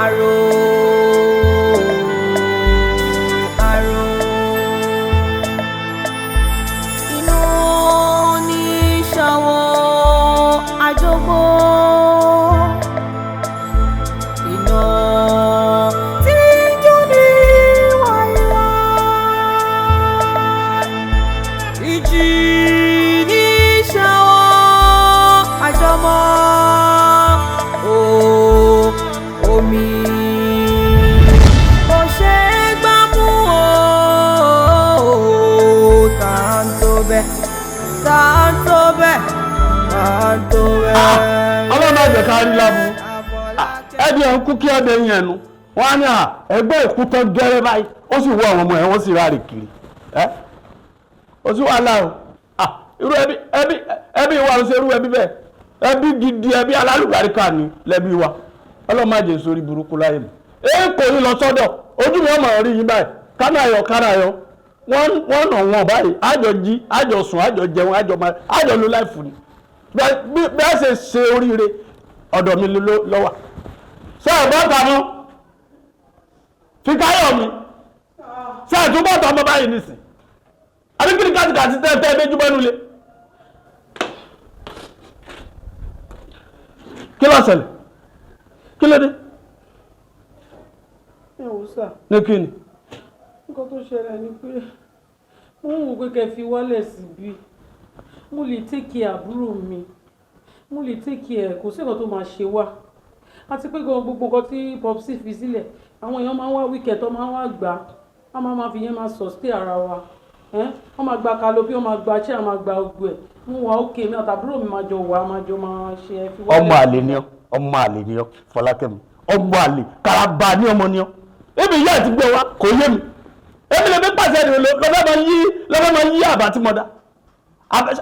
Àrò, àrò. Inú ní ṣọwọ́ àjọgbó. Iná tí ń jó ní wáyíwá. Ìjì ní ṣọwọ́ àjọmọ́. O omi kò ṣe é gbámú o. Tá ń tó bẹ́ẹ̀, tá ń tó bẹ́ẹ̀, tá ń tó bẹ́ẹ̀. Ọlọ́run má jẹ́ ká rí láburú. Ẹbí ẹ̀ ń kú kí ẹbẹ̀ yẹn nu wọ́n á ní à ẹgbẹ́ ìkú tán gẹ́rẹ́ báyìí, ó sì wọ àwọn ọmọ ẹ̀, wọ́n sì ráre kiri ẹ́. Ó sì wàhálà o. Irú ẹbí ẹbí ẹbí wa ń ṣe irú ẹbí bẹ́ẹ̀. Ẹbí gidi, ẹbí alálùbáríkà ni lẹ́bí wa. Ọlọ́run má jẹ́ sórí burúkú láyé mi. Èyí kò ní lọ sọ́dọ̀ ojú mi, ọmọ rí yín báyìí, kánàyọ kánàyọ, wọ́n nà wọ́n báyìí, àjọ jí, àjọ sùn, àjọ jẹun, àjọ máa àjọ lo life ni. Bí a ṣe ṣe oríire ọ̀dọ̀ mi lọ́wọ́ ṣé ẹ̀ bọ́ta mọ́ Fíkáyọ̀ mi, ṣé ẹ̀ tún bọ́ta mọ́ báyìí nísìn? Àbí kí ni kàtìkàtì tẹ́ tẹ́ ẹ̀ẹ́dẹ́jú bọ́nu lé? Kí ló ṣẹlẹ̀? Kí ló dé? Ẹ wò sà. Ní kí ni? Nǹkan tó ṣẹlẹ̀ ni pé mo ń wò pé kẹ́ fi wálẹ̀ síbí. Mo lè take care àbúrò mi, mo lè take care, kò sí nǹkan tó máa ṣe wá. Àti pé gan, gbogbo nǹkan tí popsi fi sílẹ̀, àwọn èèyàn máa ń wá weekend tó máa ń wá gbà á, máa fi yẹn máa sustain ara wa. Wọ́n máa gba canopy, wọ́n máa gba chair, máa gba gbogbo ẹ̀. Mo wà ókè, mi àtàbúrò mi máa jọ wà, máa jọ máa ṣe. Ẹ fi wálẹ̀. Ọmọ àlè ni ọ, ọmọ àlè ni ọ, Fọlákẹ́mi. Ọmọ àlè karaba ní ọmọ ni ọ. Ebi ìyá ẹ̀ ti gbé wa kò yé mi. Èmi lè fi pàṣẹ ni lọ́fẹ́ máa yí, lọ́fẹ́ máa yí àbá tí mo dá,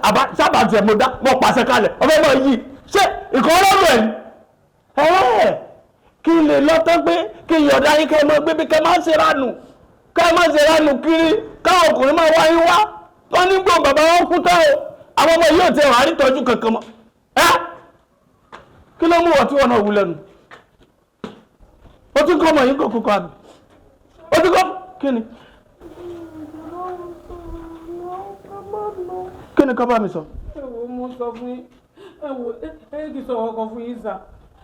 àbá sábà tiẹ̀ mo dá, mo pàṣẹ kalẹ̀, ọfẹ́ máa yí. Ṣé ìkọ́ ọlọ́run ẹ̀ ẹ̀ kí n lè lọ́tọ́ pé kí n yọ̀dá yín, kẹ́ ẹ máa gbé bí, kẹ́ ẹ máa ṣe ránù, kẹ́ ẹ máa ṣe ránù kiri, káwọn ọkùnrin máa wá yín wá? Wọ́n ní gbọ́n bàbá wọn kú tán o, àwọn ọmọ yóò tẹ wàá rí tọ́jú kankan mọ́ ẹ. Kí ló mú wọ́n tí wọ́n náà wú lẹ́nu? Ó tún kọ́ ọmọ yín kó kókó àbí? Ó tún kọ́. Kí ni, kí ni kọ́ bá mi sọ? Ẹ wo, mo sọ fún yín, ẹ wo, ẹ kì í sọ ọkọ fún yín sà.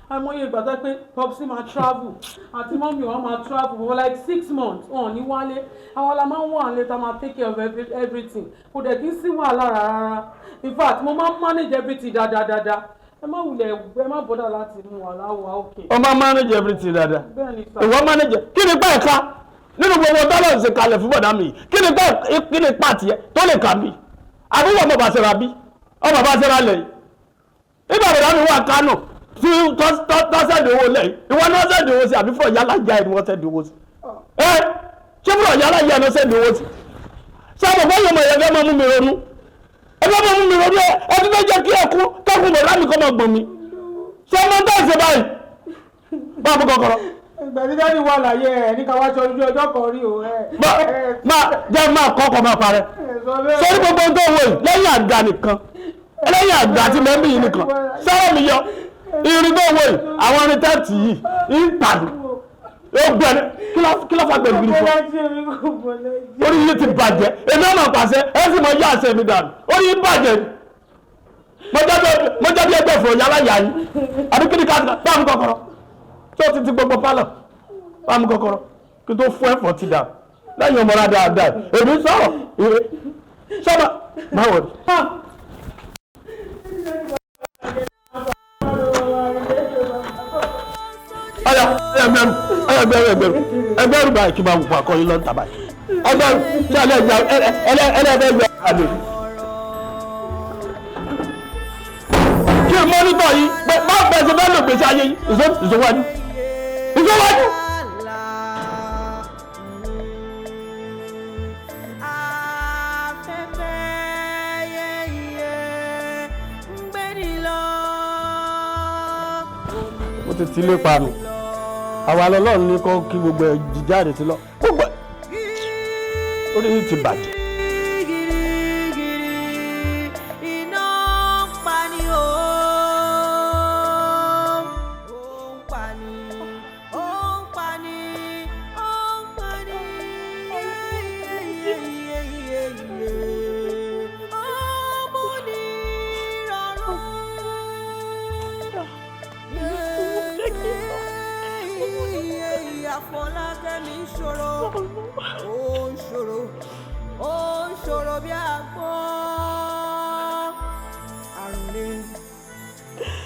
Àìmọye ìgbà tó pé popsi máa travel àti mummy wọn máa travel for like 6 months, wọn ò ní wálé. Àwọn la máa ń wà nílé tá máa take care of everything. Kò dẹ̀ kí n sí wàhálà rárá. In fact, mo máa ń manage everything dáadáa dáadáa. Ẹ má wulẹ̀, ẹ má bother láti mú wàhálà wà òkè. Ó máa manage everything dáadáa? Bẹ́ẹ̀ ni sà. Ìwọ manage kí ni pẹ́ ẹ̀ka nínú gbogbo tọ́lọ̀ ń ṣe kalẹ̀ fún bọ̀dá mi yìí? Kí ni pẹ́, kí ni pàtì ẹ tó lè kà mí? Àbúrò ọmọ bá ṣe ra bí ọmọ bá ṣe ra lẹ̀ yìí, nígbà bọ̀dá mi wà Kánò tí tọ́ send owó lẹ̀ yìí, ìwọ ni wọ́n send owó sí àbí fún ọ̀yá alájà ẹ̀ ni wọ́n send owó sí? Ẹ ṣé fún ọ̀yá alájà ẹ̀ ni wọ́n send owó sí? Ṣé àbọ̀ báyìí ọmọ yẹn fẹ́ máa mú mi ronú? Ẹ fẹ́ máa mú mi ronú. Ẹ ẹ tún fẹ́ jẹ́ kí ẹkún kẹ́kún bọ̀dá mi kọ́ máa gbọ̀n mi. Ṣé ọmọ tó ń ṣe báyìí bá a mú kọ́kọ́rọ́? Ìgbà tí daddy wà láyé ẹ ní ká wá ṣe ojú ọjọ́ kan rí o ẹ. Máa jẹ́ máa kọ́kọ́ máa parẹ́. Ẹ sọ bẹ́ẹ̀. Sórí gbogbo ohun tó wò yìí, lẹ́yìn àga nìkan, lẹ́yìn àga tí mẹ́mí yìí nìkan sọ́rọ̀ mi yọ. Irin tó wò yìí, àwọn irin tẹ́ẹ̀tì yìí ń tàbí ó gbẹ. Kí ló fà gbẹ̀gbìrì fún? Bọ́lájí mi kò bọ́lájí. Orí yìí ti bàjẹ́. Èmi ọmọ pàṣẹ, ẹ sì mọ yá àṣẹ mi dànù. Orí yìí bàjẹ́ ni. Mo jẹ́ bí ẹgbẹ́ ìfòyà aláya yìí àbí kí ni? Ká bá mi kọ́kọ́rọ́ tó ti ti gbogbo pálọ̀, bá mi kọ́kọ́rọ́ kí n tó fún ẹ̀fọ́ ti dà lẹ́yìn ọmọ dáadáa. Èmi sọ̀rọ̀ ìrè sọ́mà máa wọ̀ ni. Ọ̀yà, ẹgbẹ̀rún, ẹgbẹ̀rún, ẹgbẹ̀rún, ẹgbẹ̀rún báyìí kí n máa wù pa akọyin lọ́ntà báyìí. Ẹgbẹ̀rún tí alẹ́ ẹgbẹ́ ẹlẹ́ẹ̀fẹ́ àlè. Kí n monitor yìí pé má bẹ́ẹ̀ ṣe fẹ́ lò gbèsè ayé yìí. Ìṣòwájú, ìṣòwájú. Afẹ́fẹ́ yẹ́yẹ́ ń gbéni lọ. Ó ti ti lé panu àwa lọ́lọ́run ní kó kí gbogbo ẹ̀ jíjáde ti lọ, gbogbo ẹ̀ orí yìí ti bàjẹ́. Gírígírí iná ń pani o. Ó ń pani, ó Fọlákẹ́mi ń ṣòro, ó ń ṣòro, ó ń ṣòro bí àgbọn. Àrùn ni,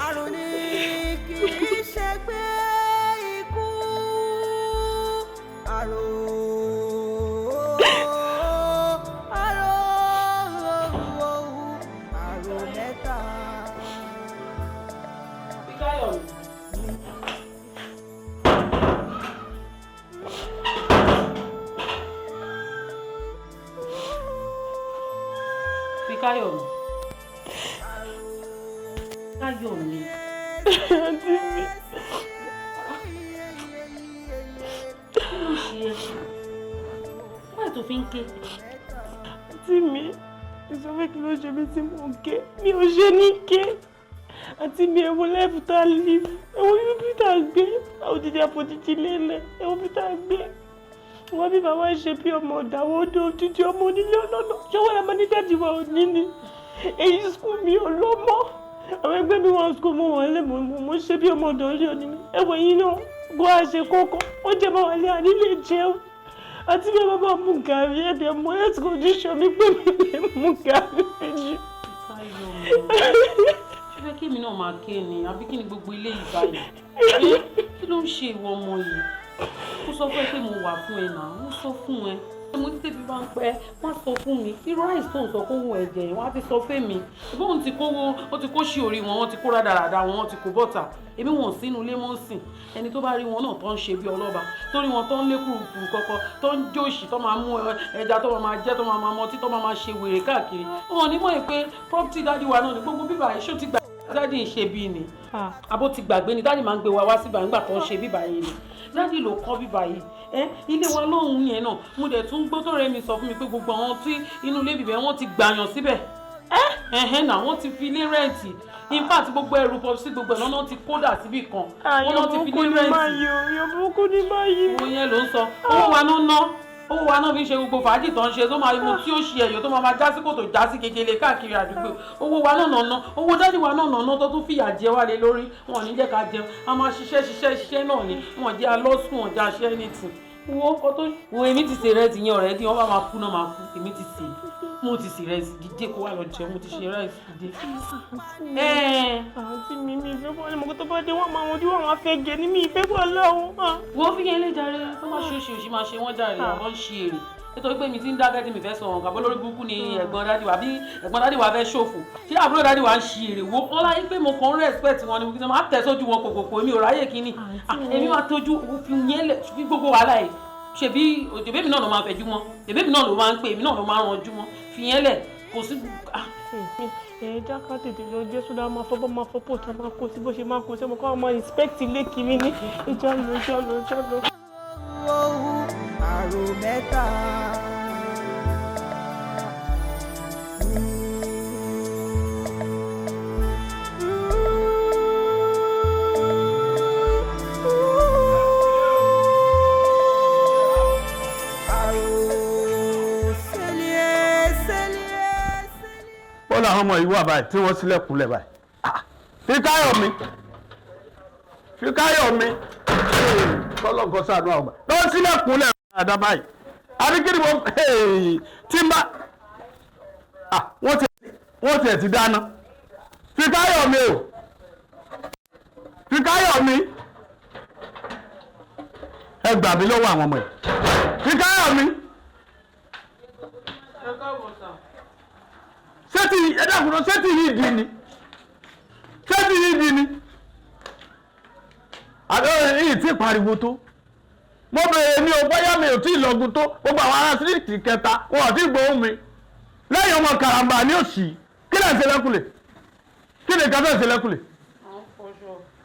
àrùn ni, kì í ṣe gbé ikú. Àrùn, àrùn, àrùn mẹ́ta. Fíkáyọ̀mí. Fíkáyọ̀mí. Káyọ̀mí. Àǹtí mi. Kí ló ṣe é? Wáyé tó fi ń ké. Àǹtí mi, ìsọ pé kí ló ṣe mí tí mò ń ké? Mi ò ṣe ní ké. Àǹtí mi, ẹ wo life tá a live, ẹ wo ibi tá a gbé, òjijì àfòjìjì lélẹ̀, ẹ wo ibi tá a gbé. Wọ́n bí bàbá ṣe bí ọmọ ọ̀dàwọ̀ odò òjijì ọmọ onílé ọlọ́nà. Ṣé wọ́n yà máa ní daddy wa ò ní ni? Èyí school mi ò lọ mọ́. Àwọn ẹgbẹ́ mi wọ́n school mo wọ́n lé mo ṣe bí ọmọ ọ̀dọ̀ ilé òní. Ẹ wo yín náà, kó a ṣe kókó, ó jẹ́ bá wà lé àní lè jẹun. Àti bí bàbá mú gàrí ẹ̀dẹ̀ mọ́ health condition mi pé mi lè mú gàrí méjì. Fíkáyọ̀mí. Ṣé fẹ́ kí èmi náà máa ké ni? Àbí kí ni gbogbo ilé yìí báyìí? Kí ló ń ṣe ìwọ ọmọ yìí? Mo sọ fún ẹ pé mo wà fún ẹ náà, mo sọ fún ẹ. Mo ní tẹ́bí bá ń pẹ́, wọ́n sọ fún mi. Irú rice tó ń sọ kó wọ ẹ̀jẹ̀ yẹn, wọ́n á ti sọ fún mi. Ìbọn òun ti kówó, ó ti kó sí orí wọn, wọ́n ti kó rádaràda wọn, wọ́n ti kó bọ́tà. Èmi wọn ò sínú ilé mọ́ ń sìn. Ẹni tó bá rí wọn náà tó ń ṣe bí ọlọ́ba, tó rí wọn tó ń lé kúrukùru kọ́kọ́, tó ń jóṣì, tó máa mú ẹja, tó máa jẹ, tó máa mọtí, tó máa ṣe wèrè káàkiri. Wọn ò ní mọ̀ pé property daddy wa náà ni gbogbo bíbà yìí. Ṣó ti gbà daddy ń ṣe bí ni? Àbó ti gbàgbé ni daddy máa ń gbé wa wá síbà nígbà tó ń ṣe bíbà yìí ni? Daddy ló kọ́ bíbà yìí. Ẹ ilé wa lóhùn yẹn náà, mo dẹ̀ tún gbọ́ tó rẹ̀ mi sọ fún mi pé gbogbo àwọn tí inú ilé bíbẹ̀ wọ́n ti gbàyàn síbẹ̀. Ẹ ẹ̀hẹ́n náà, wọ́n ti fi ilé rent. In fact, gbogbo ẹrù pọ̀ sí gbogbo ẹ̀ lọ́nà ti kódà síbì kan, wọ́n náà ti fi ilé rent. Èèyàn burúkú ní báyìí. Owó yẹn ló ń sọ. Owó wa náà ná, owó wa náà fi ń ṣe gbogbo fàájì tó ń ṣe, tó máa mu tí ó ṣe ẹ̀yọ́, tó máa já sí kòtò, já sí gegele káàkiri àdúgbò. Owó wa náà ná, owó daddy wa náà ná, tó tún fìyà jẹ wá lé lórí. Wọn ò ní jẹ́ ká jẹun, a máa ṣiṣẹ́ ṣiṣẹ́ ṣiṣẹ́ náà ni. Wọn jẹ́ alọ́sùn, wọn jẹ́ aṣẹ́ anything. Wo ọkọ tó wo, èmi ti sè rẹ́sì yẹn ọ̀rẹ́ tí wọ́n bá máa kú náà máa kú. Èmi ti sè, mo ti sè rẹ́sì. Dídé kó wá lọ jẹun, mo ti ṣe rẹ́sì, dídé. Àǹtí mi, mi ìfẹ́ bọ́ ni mo kó tó bá dé, wọ́n máa wojú, wọn máa fẹ́ gẹ̀ ní mi ìfẹ́ bọ́ lọ́wọ́. Wo, fi yẹn lé jàre, tó máa ṣe oṣù òṣì máa ṣe wọ́n jàre, àwọn ń ṣe èrè nítorí pé mi ti ń dákẹ́ tí mi fẹ́ sọ ọ̀hún kàbọ́ lórí burúkú ni ẹ̀gbọ́n daddy wa, bí ẹ̀gbọ́n daddy wa fẹ́ ṣòfò. Ṣé àbúrò daddy wa ń ṣe èrè? Wo wọn láyé pé mo kàn ń respect wọn ni, mo kì í máa tẹ̀ sójú wọn kòkòkò. Èmi ò ráyè kínní, èmi máa tójú fi yẹn lẹ̀ fi gbogbo wàhálà yìí. Ṣèbí òjòbí mi náà ló máa fẹ̀jú mọ́, ṣèbí mi náà ló máa ń pè, èmi náà ló máa ń ranjú mọ́. Fi yẹn lẹ̀, kò sí. Ẹ já ká tètè lọ jẹ́ sódà, máa fọ́ bọ́, máa fọ́ pò tá máa kó sí bó ṣe máa kó sí ọmọ kó máa inspect ilé kiri ní ìjà lọ, ìjà lọ, ìjà lọ. Àrò mẹ́ta. Àrò sẹ́lẹ̀ sẹ́lẹ̀ sẹ́lẹ̀. Ó làwọn ọmọ yìí wà báyìí tí wọ́n sílẹ̀kùnlẹ̀ báyìí. Fíkáyọ̀mí, Fíkáyọ̀mí, kọ́lọ́ǹkọ́ sànú àwọn ọmọ lọ́wọ́ sílẹ̀kùnlẹ̀ dáadáa báyìí. Àbí kí ni mo tí ń bá wọ́n tiẹ̀ ti dáná. Fíkáyọ̀mí o, Fíkáyọ̀mí, ẹ gbà mí lọ́wọ́ àwọn ọmọ yìí. Fíkáyọ̀mí. Ẹ káàbọ̀ sà. Ṣé ti ẹ dákun, ṣé ti yìí di ni? Ṣé ti yìí di ni? Àbẹ yìí tí pariwo tó mo bèrè ní o, bóyá mi ò tí ì lọ́gun tó gbogbo àwọn ará street kẹta, wọn ò tí ì gbóhùn mi lẹ́yìn ọmọ karambà ní òsì. Kí lè ṣe lẹ́kùlẹ̀? Kí ni kafẹ́ ṣe lẹ́kùlẹ̀?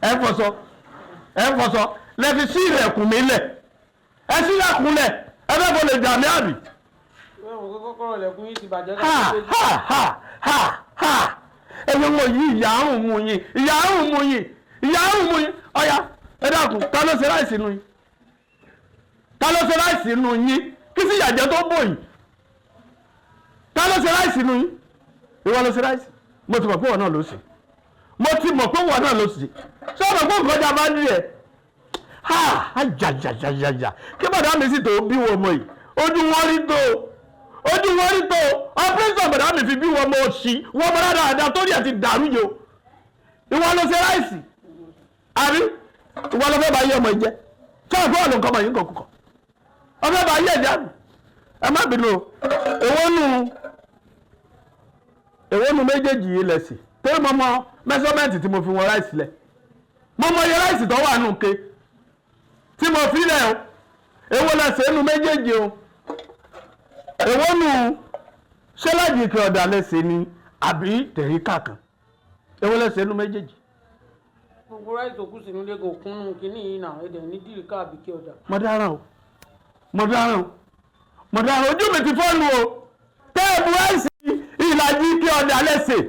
Ẹ fọṣọ, ẹ fọṣọ lẹ́fi sí ilẹ̀kùn mi lẹ̀, ẹ sí ilẹ̀kùn lẹ̀, ẹ fẹ́ bọ́ lè jà mí àbí? Bẹ́ẹ̀ mo kọ́kọ́rọ́ ilẹ̀kùn yìí ti bàjẹ́. Ha ha ha ha ha! Ẹ̀yin wọ̀nyí, ìyá àrùn mú yín, ìyá àrùn mú yín, ìyá àrùn mú yín. Ọ̀ya, ẹ dákun, ta ló ṣe rice nù yín? Ta ló ṣe rice nù yín? Kí sì yàjẹ́ tó bò yìí? Ta ló ṣe rice nù yín? Ìwọ ló ṣe rice. Mo ti mọ̀ pé ìwọ náà ló ṣe. Mo ti mọ̀ pé ìwọ náà ló ṣe. Ṣé o mọ̀ pé nǹkan jà bá ní ẹ̀? Ha, ajajajajaja, kí bàdá mi sì tó bí wọn mọ yìí, ojú wọn rí tó, ojú wọn rí tó. Operation bàdá mi fi bí wọn mọ òṣì wọn mọ dáadáa torí ẹ ti dàrú yìí o. Ìwọ ló ṣe ráìsì àbí ìwọ ló fẹ́ bá yé ọmọ yìí jẹ? Ṣé àbúrò ló ń kọ́ ọmọ yìí ń kọ̀ kúkọ̀ ọfẹ́ bá yé ẹ̀jẹ̀ àmì? Ẹ má bínú o. Èwo nu méjèèjì yìí lẹ̀sìn torí mo mọ measurement tí mo fi wọn ráìsì lẹ̀, mo mọ iye ráìsì tó wà nù ke tí mo fi lẹ̀ o. Èwo lẹ̀sìn nu méjèèjì o? Èwo nu ṣé láti ike ọ̀dà lẹ̀sìn ni àbí tẹ̀ríkà kan? Èwo lẹ̀sìn nu méjèèjì? Gbogbo ráìsì tó kù sínú ilé kò kúnnú kínní yìí náà, ẹ̀dẹ̀ ní dìríkà àbí kí ọ̀dà. Mo dáràn o, mo dáràn o, mo dáràn. Ojú mi ti fọ́nu o. Téèbù ráìsì ìlàjì ike ọ̀dà lẹ́sẹ̀,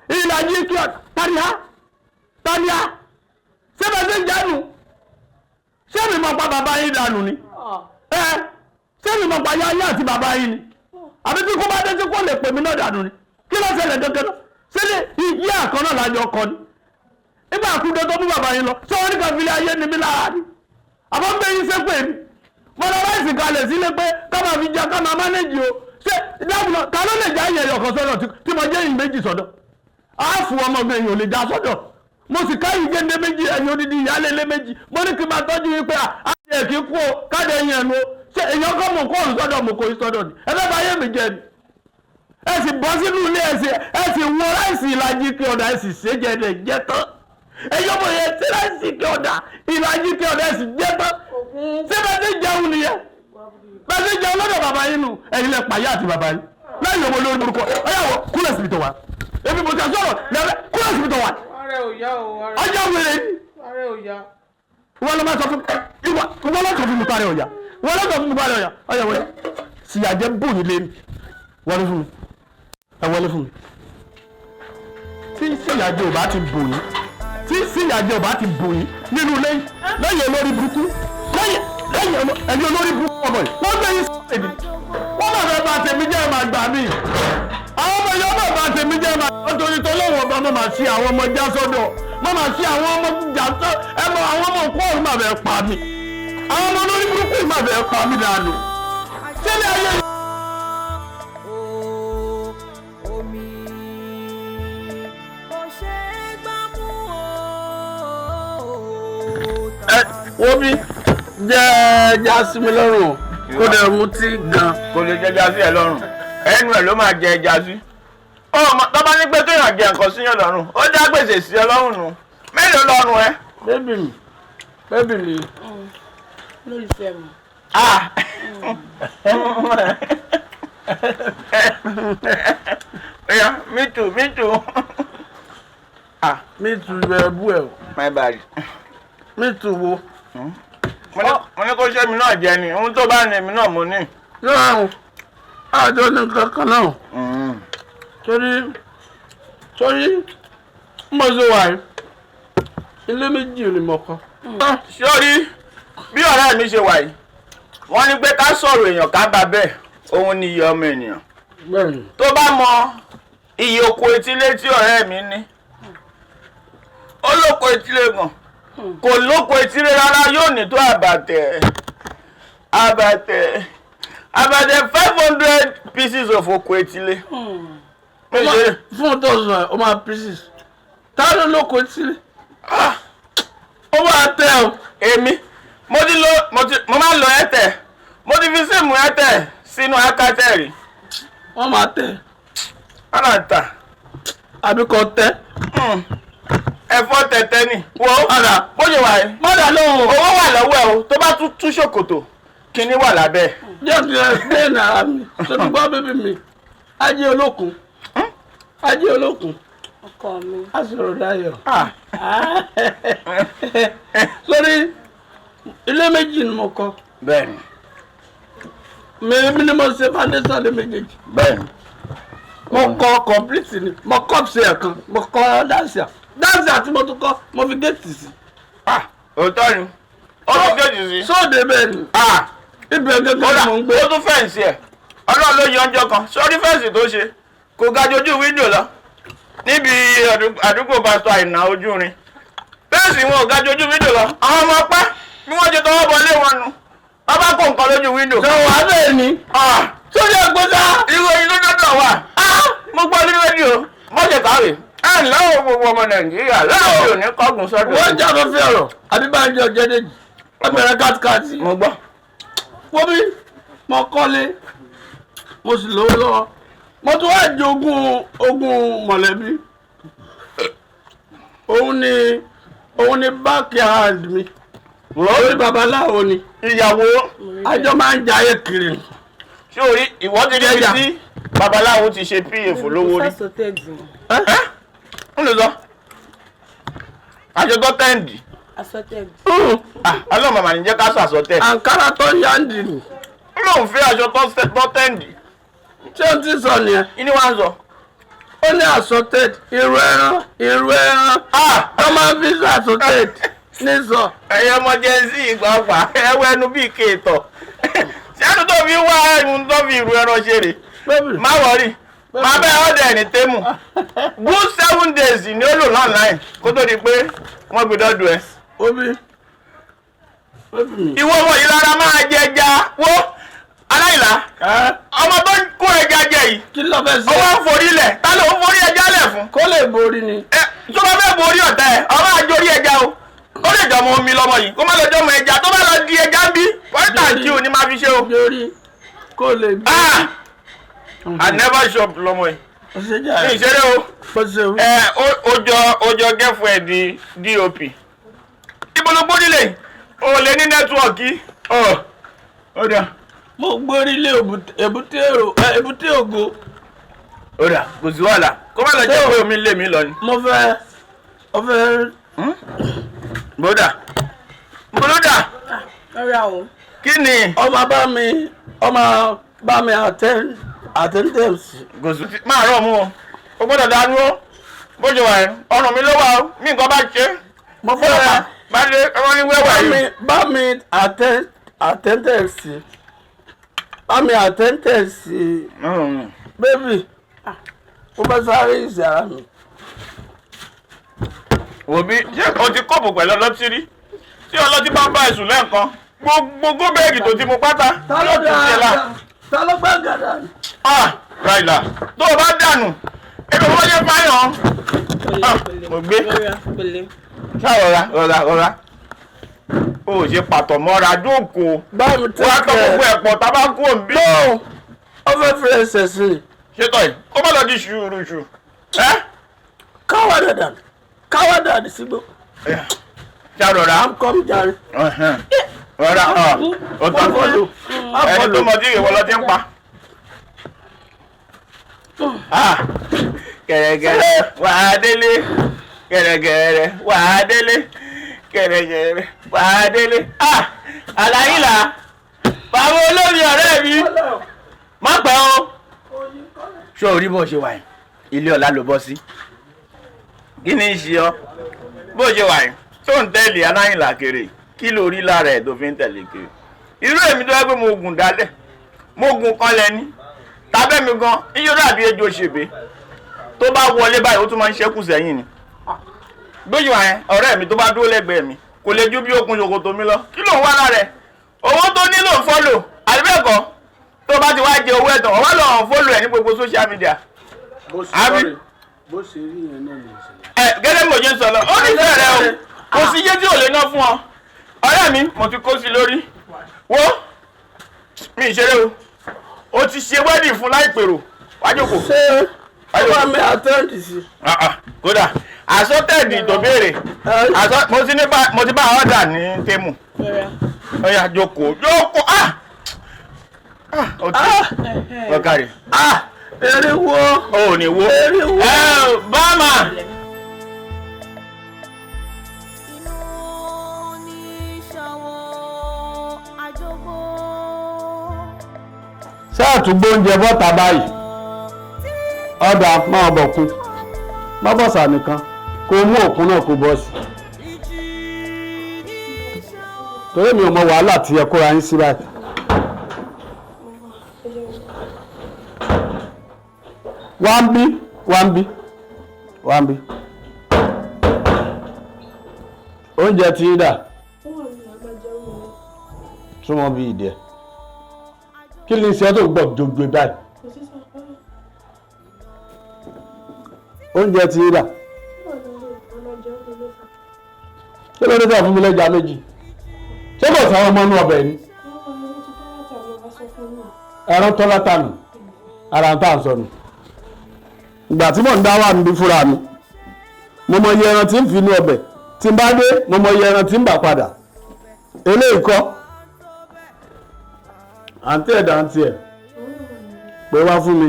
ìlàjì ike ọ̀dà. Tania, tania, ṣé bẹ́ẹ̀ ṣe ń jánu? Ṣé mi mọ̀ pa bàbá yín dànù ni? Ẹ ṣé mi mọ̀ pa yáyá àti bàbá yín ni? Àbí tí kò bá dé tí kò lè pè mí náà dànù ni? Kí ló ṣẹlẹ̀ gangan náà? Ṣé ní ìyí àkàn náà lájọ kọ ni? Nígbà àkúndé tó mú bàbá yín lọ, ṣé wọn ní kan filẹ̀ ayé ni mí lára ni? Àbọ̀ ń bẹ yín sépè mi. Mo lọ ráìsì kalẹ̀ sílé pé ká máa fi jẹ, ká máa manage o. Ṣé dábùlọ ta ló lè já ìyẹ̀yọ̀ kan sọ́dọ̀ tí mo jẹ́ ìyìn méjì sọ́dọ̀? Áàfù ọmọ mi èèyàn ò lè já sọ́dọ̀. Mo sì káyìí géńdé méjì, ẹ̀yìn odidi ìyáálé ilé méjì. Mo ní kí n máa tọ́jú yín pé àti ẹ̀ kí kú o, káde ẹ̀yìn ẹ̀nu o. Ṣé èèyàn kọ́ mọ̀ kó òrùn sọ́dọ̀ mọ̀ kò í sọ́dọ̀ ni? Ẹ fẹ́ bá yé mi jẹ ni. Ẹ sì bọ́ sínú ilé, ẹ sì wọ ráìsì ìlàjì kí ọ̀dà, ẹ sì ṣe jẹ ẹ jẹ tán. Ẹ̀yọ́ mọ̀ yẹn tí ráìsì kí ọ̀dà, ìlàjì kí ọ̀dà, ẹ sì jẹ tán. Ṣé bẹ́ẹ̀ ṣe jẹun nìyẹn? Bẹ́ẹ̀ ṣe jẹun lọ́dọ̀ bàbá yín nù? Ẹ̀yin lẹ pàyà àti bàbá yín lẹ́yìn ọmọ olórí burúkú. Ọ̀yàwó kúlẹ̀ síbi tó wà. Èmi mo ti sọ̀rọ̀ lẹ́rẹ́, kúlẹ̀ síbi tó wà. Ara ẹ̀ ò yá o. Ara Ọjọ́ wèrè ni. Ara ẹ̀ ò yá. Wọ́n lọ máa sọ fún ìwọ, wọ́n lọ sọ fún mi parẹ́ ọ̀yà, wọ́n lọ sọ fún mi parẹ́ ọ̀yà. Ọ̀yà wọlé, síyàjẹ́ bò ní lé mi. Wọlé fún mi, ẹ wọlé fún mi. Tí síyàjẹ́ ò bá ti bò yín, tí síyàjẹ́ ò bá ti bò yín nínú ilé lẹ́yìn olórí burúkú, lẹ́yìn ẹni olórí burúkú ọmọ yìí, wọ́n gbé yín sí èmi. Wọ́n máa fẹ́ bà tèmi jẹ́, máa gbà mí. Àwọn ọmọ yìí, wọ́n máa bà tèmi jẹ́ máa. Nítorí tọ́lọ́wọ̀n ọba, máa ṣe àwọn ọmọ já sọ́dọ̀, máa ṣe àwọn ọmọ jà sọ́ ẹ mọ. Àwọn ọmọ òkú ọ̀run máa fẹ́ pa mí. Àwọn ọmọ olórí burúkú yìí máa fẹ́ pa mí dànù. Sílẹ̀ ayé yìí. Omi kò ṣe é gbámú o. Ẹ wo bí jẹ́ ẹja sí mi lọ́rùn, kó dẹ̀ mutí gan. Kò lè jẹja sí ẹ lọ́rùn, ẹnu ẹ ló máa jẹ ẹja sí. Ọmọ tó bá ní pé kéèyàn jẹ nǹkan síyàn lọ́rùn, ó dá gbèsè sí ọ lọ́rùn nù. Mélòó lọ́rùn ẹ? Baby mi, baby mi. Lólùfẹ́ mi. Ah! Yeah, me too, me too. Ah, Me too ẹ bú ẹ o. My bad. Me too wo? Mo ní kó ṣe mi náà jẹ ni, ohun tó bá ní èmi náà mo ní. Yóò àjọ ní kankan náà. Torí mo ṣe wà yìí, ilé méjì ni mo kọ́. Sórí bí ọ̀rẹ́ mi ṣe wà yìí, wọ́n ní pé ká sọ̀rọ̀ èèyàn ká bá bẹ́ẹ̀, òun ni iye ọmọ ènìyàn. Bẹ́ẹ̀ni. Tó bá mọ iye oko etílé tí ọ̀rẹ́ mi ní, ó lóko etílé gan, kò lóko etílé rárá, yóò ní tó àbàtẹ̀ 500 pieces of oko etílé. Mi ṣe Fún tó sọ ẹ, ó máa pieces tá ló lóko sílẹ̀, ó máa tẹ o. Èmi mo ti lo mo ti mo máa ń lo Airtel, mo ti fi SIM Airtel sínú Alcatel rí. Wọ́n máa tẹ. Ọ̀nà ta. Àbí kò tẹ. Ẹ̀fọ́ tẹ̀tẹ̀ ni wo. Ọ̀dà. Bó ṣe wà yìí, Mọ́dà lóhùn. Owó wà lọ́wọ́ ẹ o, tó bá tún tú ṣòkòtò, kinní wà lábẹ́ ẹ̀. Jẹ́ kí n explain ara mi tóbi gbọ́. Baby mi, ajé olókun, ajé olókun. Ọkọ mi. Á sọ̀rọ̀ dayọ̀. Ah. Sórí ilé méjì ni mo kọ́. Bẹ́ẹ̀ni. Mi ni mo ṣe foundation lé méjèèjì. Bẹ́ẹ̀ni. Mo kọ́ complete ni. Mo kọ́ ṣe ẹ̀kan, mo kọ́ dáńsà dáńsà tí mo tún kọ́, mo fi géètì sí. Ah, òótọ́ ni, ó tún géètì sí. Sóde bẹ́ẹ̀ ni. Ah. Ibẹ̀ gẹ́gẹ́ Kódà ni mo ń gbé. Ó tún fence ẹ̀, ọlọ́run ló yọ ọjọ́ kan. Sórí fence tó ṣe kò ga jojú window lọ níbi àdúgbò pásítọ̀ Àìná Ojúrin. Fence wọn ò ga jojú window lọ. Àwọn ọmọ pẹ́ Bí wọ́n ṣe tọwọ́ bọ lé wọn nu. Wọ́n bá kó nǹkan lójú wíńdò. Sọ wà bẹ́ẹ̀ ni. Sórí ẹ̀gbọ́n sá. Ìròyìn ló dọ́dọ̀ wà. Mo gbọ́ ní rédíò. Mo ṣe kàwé. Ẹ ǹlẹ́ o gbogbo ọmọ Nàìjíríà láwọn ò ní kọ́gùn sọ́dọ̀. Wọ́n jà fẹ́fẹ́ ọ̀rọ̀ àbí bá ń jẹ ọjọ́ déjì. Wọ́n bẹ̀rẹ̀ kátikáti. Mo gbọ́. Wọ́n bí mo kọ́lé, mo sì lówó lọ́wọ́. Mo tún wá jogún ogún mọ̀lẹ́bí. Òun ni back hand mi. Orí babaláwo ni. Ìyàwó. Àjọ máa ń jayé kiri. Ṣé orí ìwọ ti rí ibi tí babaláwo ti ṣe PA fún lówó rí? Ẹ́ ń lè sọ. Aṣọ tó tẹ́ǹdì. Ọlọ́run màmá ní jẹ́ ká sọ àsọtẹ́. Àǹkárá tó ń yá ń dì ní. Ó lóun fẹ́ aṣọ tó tẹ́ǹdì. Ṣé o ti sọ nìyẹn? Kí ni wàá ń sọ? Ó ní assorted irú ẹran irú ẹran tó máa ń fi sọ assorted ní sọ. Ẹ̀yin ọmọ Gen Z ìgbàgbà ẹwọ́ ẹnu bíi kéètọ̀. Ṣé ẹnu tó fi wá ẹnu tó fi ìrù ẹran ṣe rè? Má worry, má bẹ́ẹ̀ ọ̀dẹ̀ ní tẹ́mù. Good 7 days ni ó lò online kó tó di pé wọ́n gbé dọ́dọ̀ ẹ. Obi obi mi. Ìwọ ọmọ yìí lára máa jẹ ẹja wo aláìlá. Ọmọ tó ń kó ẹja jẹ yìí. Kí ló fẹ́ ṣe? Ọwọ́ ń forí lẹ̀, ta ló ń forí ẹja lẹ̀ fún? Kó lè borí ni. Ẹ tó bá fẹ́ borí ọ̀tá ẹ, ọmọ àjòrí ẹja o. Ó lè jọmọ omi lọmọ yìí, kó má lọ jọmọ ẹja, tó bá lọ di ẹja ń bí, pọ́ńtà kí o ní máa fi ṣe o. Borí kó lè borí. Ah! I never shop lọmọ yìí. Ó ṣe jà Ní ìṣeré o. Bó ṣe wí. Ẹ ó jọ girlfriend di DOP. Ibo ló gbórí lè? O lè ní network. Ọ̀ ó dà. Mo gbórí lé èbúté èrò èbúté ògo. Ó dà, kò sí wàhálà. Kó má lọ jẹ́ pé omi lé mi lọ ni. Mo fẹ́ mo fẹ́. Bódà. Bódà. Rárá o. Kí ni? Ọmọ bá mi attendance. Kò sí máa rọ̀ mú o. O gbọ́dọ̀ dánú o. Bó ṣe wà yẹn, ọrùn mi ló wà o. Mi nǹkan bá ṣe. Mo fẹ́ Bá dé, ọmọ ní wẹ́wà bá yìí. mi bá mi attendance bá mi attendance baby, mo fẹ́ sáré ìsì ara mi. Wò bí ṣé o ti cope pẹ̀lú ọlọ́tí rí? Tí ọlọ́tí bá bá ẹ̀sùn lẹ́ẹ̀kan, gbogbo gómìnà tó ti mu pátá Ta ló yóò tún ṣe lá. dá ta ló gbá gàdá? Ah, Ráìlà, tó o bá dànù, èmi ò wọ́n fáyàn. Ah, mo gbé. Rọra pẹ̀lẹ́. Ṣá rọra, rọra, rọra. O ò ṣe pàtó mọ́ra jókòó. Bá mi Wọ́n á tọ́ gbogbo ẹ̀pọ̀ tá a bá kú òǹbí. Ó fẹ́ fi ẹsẹ̀ sí i. Ṣé tọ́ yìí, kó má lọ di ṣùrùṣù. Ẹ́ Káwá dàdà káwá dàdí sígbó. Ṣá rọra. I'm come jàre. Rọra, ọ̀ ó tán. Má follow. Má Ẹni tó follow. mọ tí ìwọ lọ ti ń pa. Ah, kẹ̀rẹ̀kẹ̀rẹ̀ wà á délé, kẹ̀rẹ̀kẹ̀rẹ̀ wà á délé, kẹ̀rẹ̀kẹ̀rẹ̀ wà á délé. Ah, Àlàyé bàbá olómi ọ̀rẹ́ mi, má pẹ́ o. Ṣé o rí bó ṣe wà yìí? Ilé ọ̀la ló bọ́ sí. Kí ni í ṣe ọ́? Bó ṣe wà yìí, tó ń tẹ̀lé aláìlà kiri, kí ló rí lára ẹ̀ tó fi ń tẹ̀lé kiri? Irú èmi tó yẹ pé mo gùn dálẹ̀, mo gùn kan lẹ́ni, tàbẹ́ mi gan, iyọ̀ dàbí ejò ṣèbé. Tó bá wọlé báyìí, ó tún máa ń ṣẹ́kù sẹ́yìn ni. Bójú wa yẹn, ọ̀rẹ́ mi tó bá dúró lẹ́gbẹ̀ẹ́ mi, kò lè ju bí okùn ṣòkòtò mi lọ. Kí ló ń wá lára ẹ̀? Owó tó nílò ń follow, àbí bẹ́ẹ̀ kọ́? Tó bá ti wá jẹ owó ẹ̀tàn, ọ̀wá lọ follow ẹ̀ ní gbogbo social media. Bó ṣe Àbí? rí bó ṣe rí yẹn náà ní ìṣẹ̀lẹ̀. Ẹ gẹ́gẹ́ bí mo ṣe ń sọ lọ, ó nífẹ̀ẹ́ rẹ o, kò sí iye tí ò lè ná fún ọ. Ọ̀rẹ́ mi, mo ti kó sí lórí. Wo mi ìṣeré o, o ti ṣe wedding fún láìpèrò, wá jókòó. Ṣé ó bá mi attend sí? Ah, ah, kódà assorted tó béèrè, mo ti bá ọ̀dà ní tèmù. Rọra. Ó yá, jókòó, jókòó. Ah ah, o ti ọkàrẹ̀. Ah, eriwo. O ò ní wo. Eriwo. Ẹ báàmà. Inú ní ṣọwọ́ àjọgbó. Ṣáà tún gbóúnjẹ bọ́ta báyìí? Ọ̀dà máa bọ̀ kún má bọ̀sà nìkan, kó mú òkun náà kó bọ́ sí, Ìjì ní ṣọwọ́. Torí mi ò mọ wàhálà tí ẹ kóra yín sí báyìí. Wá ń bí, wá ń bí, wá ń bí. Oúnjẹ ti ń dà? Wọ́n ní àgbàjọ. Súnmọ́ bí ìdí ẹ̀. Kí ni iṣẹ́ tó gbọ́ jogbo báyìí? Oúnjẹ ti rà. Kí ló dé tẹ̀ fún mi lẹ́ja méjì? Ṣé kò sáwọn ọmọ inú ọbẹ̀ ni? Ẹran tọ́lá tànù, ara ń tà ń sọnù. Ìgbà tí mò ń dá wà níbí fúnra mi, mo mọ iye ẹran tí ń fi inú ọbẹ̀, tí n bá dé, mo mọ iye ẹran tí ń bà padà. Eléyìí kọ́. Àǹtí ẹ̀dá àǹtí ẹ̀ pé wá fún mi,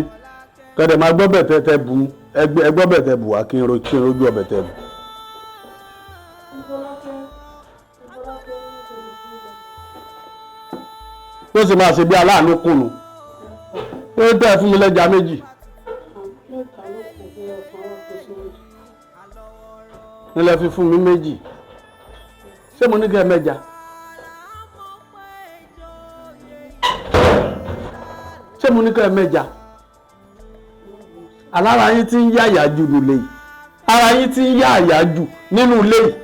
kẹ́dẹ̀ máa gbọ́ bẹ̀ tẹ́ bu, ẹgbọ́ bẹ̀ tẹ́ bù wá kí n rojú ọbẹ̀ tẹ́ bù. Tó sì máa ṣe bí aláàánú kùnú. Ó tẹ́ fún mi lẹ́ja méjì. Nílẹ̀ fi fún mi méjì. Ṣé mo ní kẹ́ mẹ́ja? Ṣé mo ní kẹ́ mẹ́ja? Alára yín ti ń yá àyà jù nílé yìí. Ara yín ti ń yá àyà jù nínú ilé yìí.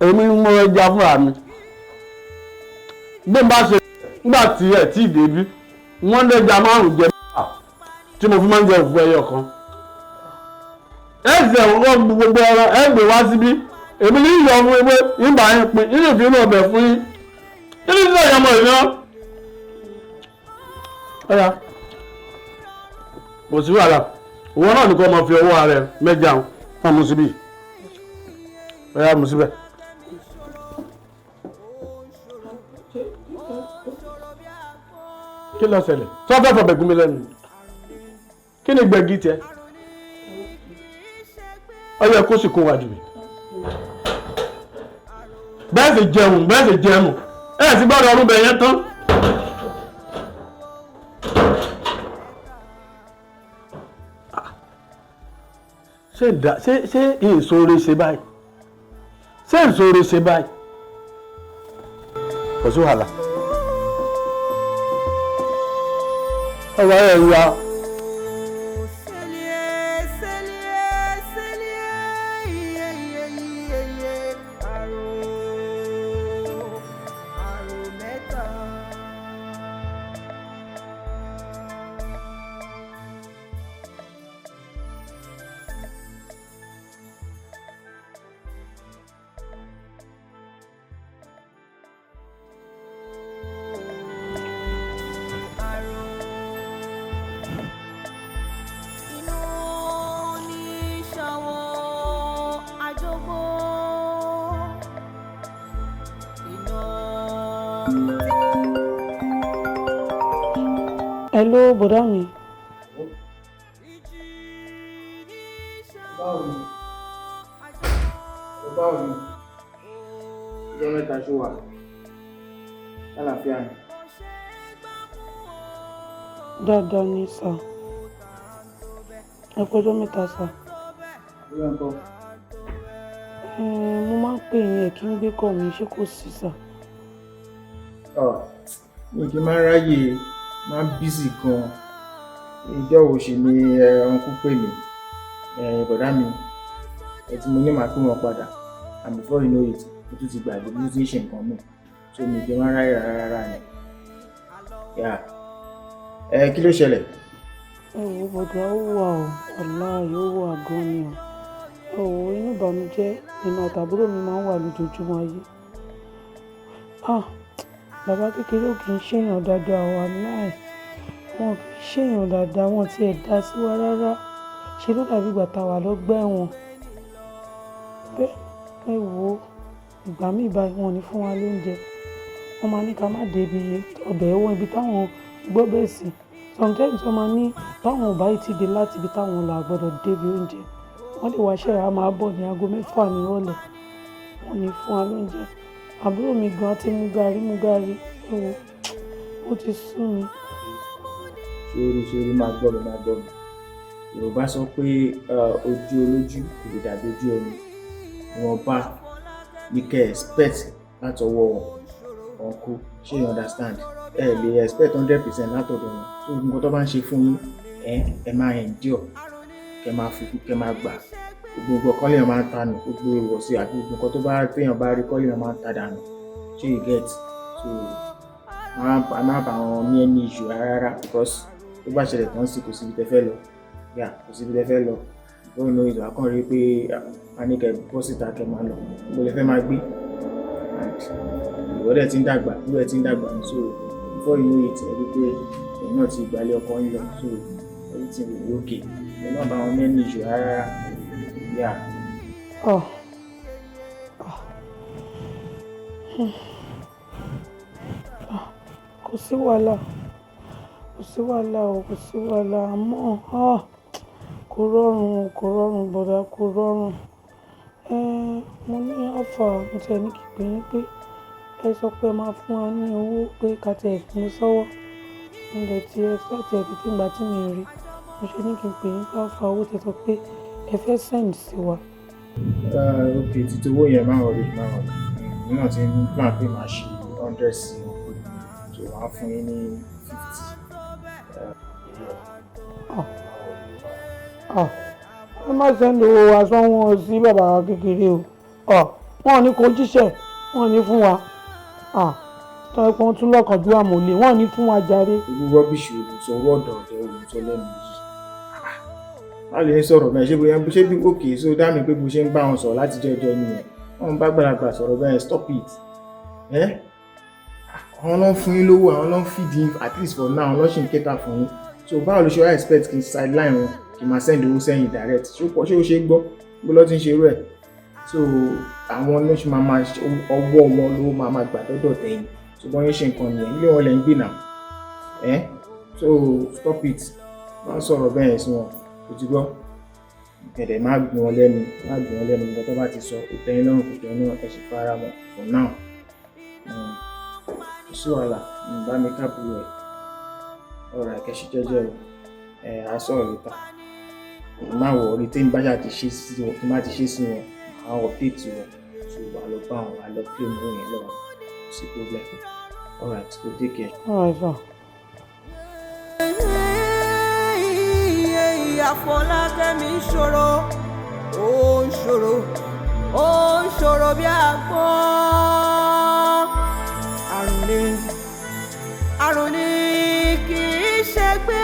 Èmi ń mọ ẹja fúnra mi. Bí n bá ṣe nígbà tí ẹ tí ì débí, wọ́n lẹ́ja márùn-ún jẹ mẹ́fà tí mo fi máa ń jẹ òfú ẹyọ kan. Ẹ ṣe wọ́n gbogbo ẹran ẹ gbé wá síbí. Èmi ní ìyọ̀ fún ewé ìgbà yín pin nínú ìfínú ọbẹ̀ fún yín. Kí ni sísè ìyàmọ̀ ìná? Ọ̀yà kò sí wàhálà. Ìwọ náà nìkan máa fi ọwọ́ ara ẹ mẹ́ja wọn mú síbí. Ọ̀yà mú síbẹ̀. Kí ló ṣẹlẹ̀? Tí wọ́n fẹ́ fọbẹ̀ gún mi lẹ́nu. Kí ni gbẹ̀gì tiẹ̀? Ó yẹ kó sì kó wájú mi. Bẹ́ẹ̀ sì jẹun, bẹ́ẹ̀ sì jẹun. Ẹ sì gbọ́dọ̀ ọdún bẹ̀ yẹn tán. Ṣé ìṣòro ṣe báyìí? Ṣé ìṣòro ṣe báyìí? Kò sí wàhálà. Ọ̀rọ̀ ẹ̀ ya. Hello, bọ̀dá mi. Báwo ni? Báwo ni? Ọjọ́ mẹ́ta ṣó wà. Lálàáfíà ni. Dáadáa ni sà. Ẹ kú ọjọ́ mẹ́ta sà. Àbúrò ńkọ́? Mo máa ń pè yín ẹ̀ kí n gbé kọ̀ mi, ṣé kò sí sà? Mi kì í máa ń ráyè, máa ń bísì gan-an. Ìjọ́ wo ṣì ni ọ̀nkú pè mí, bọ̀dá mi, ẹ tí mo ní màá pè wọ́n padà. And before you know it, mo tún ti gbàgbé mo tún ti ń ṣe nǹkan mi. So mi kì í máa ń ráyè rárá rárá ni. Kí ló ṣẹlẹ̀? Ẹ wo bọ̀dá, ó wà o, wàláhì ó wà gan-an ni o. Ẹ wo inú ìbànújẹ́ èmi àtàbúrò mi máa ń wà lójoojúmọ́ ayé. Ah! Bàbá kékeré ò kì í ṣèyàn dáadáa, wàláhì. Wọn kì í ṣèyàn dáadáa, wọn ti ẹ̀ dá sí wa rárá. Ṣé ló dàbí ìgbà tá a wà lọ́gbà ẹ̀wọ̀n? Bẹ́ẹ̀ ẹ wo ìgbà míì báyìí wọn ò ní fún wa lóúnjẹ. Wọ́n máa ní ká má dé ibi ọbẹ̀ ẹ̀wọ̀n ibi táwọn gbọ́ bẹ́ẹ̀ sí. Sometimes wọ́n máa ní táwọn ò bá ti dé láti ibi táwọn lọ àgbọ̀dọ̀ dé ibi oúnjẹ. Wọ́n lè wá ṣẹ̀rá máa bọ̀ ní aago mẹ́fà nírọ̀lẹ́. Wọn ò ní fún wa lóúnjẹ. Àbúrò mi gan ti mú gàrí mú gàrí, ẹ wo ó ti sú mi. Ṣorí máa gbọ́ mi, máa gbọ́ mi. Yorùbá sọ pé ojú olójú kò lè dàbí ojú ẹni. Ìwọ̀nba ni kẹ́ expect látọwọ́ ọ̀nkú, ṣé you understand? Ẹ lè expect 100% látọ̀dọ̀ wọn. So nǹkan tó bá ń ṣe fún yín, ẹ máa endure. Kẹ́ máa fi kẹ́ máa gbà. Gbogbo nǹkan kọ́ lèèyàn máa ń ta nù, gbogbo ìwọ̀sí àti gbogbo nǹkan tó bá téèyàn bá rí kọ́ lèèyàn máa ń ta dànù. Ṣé you get? So má bá wọn ní any issue rárá, because tó bá ṣẹlẹ̀ tán sí, kò síbi tẹ́ fẹ́ lọ. Yeah, kò síbi tẹ́ fẹ́ lọ. Before you know it, wàá kàn rí pé a ní kẹ́ bọ́ síta, kẹ́ máa lọ. Níbo lẹ fẹ́ máa gbé? And ìwọ dẹ̀ ti ń dàgbà, ìwọ dẹ̀ ti ń dàgbà. So before you know it, ẹ rí pé ẹ̀yin náà ti gbalé ọkọ yín lọ. So everything will be okay. Ẹ má bá wọn ní any issue rárá. Yeah. Oh. Oh. Ah, kò sí wàhálà, kò sí wàhálà o, kò sí wàhálà. Àmọ́ ah, kò rọrùn, kò rọrùn, bọ̀dá, kò rọrùn. Mo ní offer, mo tiẹ̀ ní kí n pè yín pé ẹ sọ pé ẹ máa fún wa ní owó pé ká tiẹ̀ fi mi sọ́wọ́. Mo dẹ̀ ti expect ẹ̀ títí ìgbà tí mi rí. Mo ṣe ní kí n pè yín pé offer owó tí ẹ sọ pé ẹ fẹ́ send sí wa. Ok, títí owó yẹn, má worry, má worry. Èmi náà ti ń plan pé màá ṣe 100 sí wọn pé, so wàá fún yín ní 50. Ah, ah, ẹ má send owó wa sọ́wọ́n sí bàbá kékeré o. Ah, wọ́n ò ní kó jíṣẹ́, wọ́n ò ní fún wa. Ah, tọ́ ẹ pé wọ́n tún lọ́kànjú àmọ̀lé, wọ́n ò ní fún wa jàre. Irú rubbish olùsọ, owó ọ̀dọ̀ ọ̀dẹ̀ olùsọ lẹ́nu yìí. Má lè ń sọ̀rọ̀ bẹ́ẹ̀. Ṣé bóyá ṣé bí òkè so dá mi pé bó ṣe ń bá wọn sọ̀rọ̀ láti jẹ́ ọjọ́ nìyẹn. Wọ́n ń bá gbàlagbà sọ̀rọ̀ bẹ́ẹ̀, stop it. Ẹ́ àwọn ló ń fún yín lówó, àwọn ló ń feed yín, at least for now, àwọn ló ṣì ń cater fún yín. So báwo ló ṣe wá expect kí n sideline wọn, kí n máa send owó sẹ́yìn direct? Ṣé ó ṣé ó ṣe é gbọ́ bó lọ́ ti ń ṣe irú ẹ̀? So àwọn ló ṣe máa máa ọwọ́ wọn ló máa máa gbà dọ́dọ̀ tẹ̀yìn. So bọ́n yín ṣe nǹkan nìyẹn, ilé wọn lẹ̀ ń gbé náà. Ẹ́ so stop it, má sọ̀rọ̀ bẹ́ẹ̀ sí wọn, kò ti gbọ́. Ẹ̀dẹ̀ má gbọ́n wọn lẹ́nu, má gbọ́n wọn lẹ́nu. Nǹkan tó bá ti sọ, kò tẹ́ yín lọ́rùn, kò tẹ́ yín lọ́rùn, ẹ sì fara mọ́ for now. Kò sí wàhálà, bá mi kábùrù ẹ̀. Ọ̀rọ̀ àkẹ́sí jẹ́jẹ́ o, ẹ̀ á sọ̀rọ̀ later. Má worry, tí n bá ṣáà ti ṣe sí wọn, tí n bá ti ṣe sí wọn, màá update wọn. So wà lọ bá wọn, wà lọ claim owó yẹn lọ́wọ́, kò sí problem. Alright, go take care. Alright, sir. Àfọlákẹ́mi ń ṣòro, ó ń ṣòro, ó ń ṣòro bí àgbọn. Àrùn ni, àrùn ni, kì í ṣe gbé.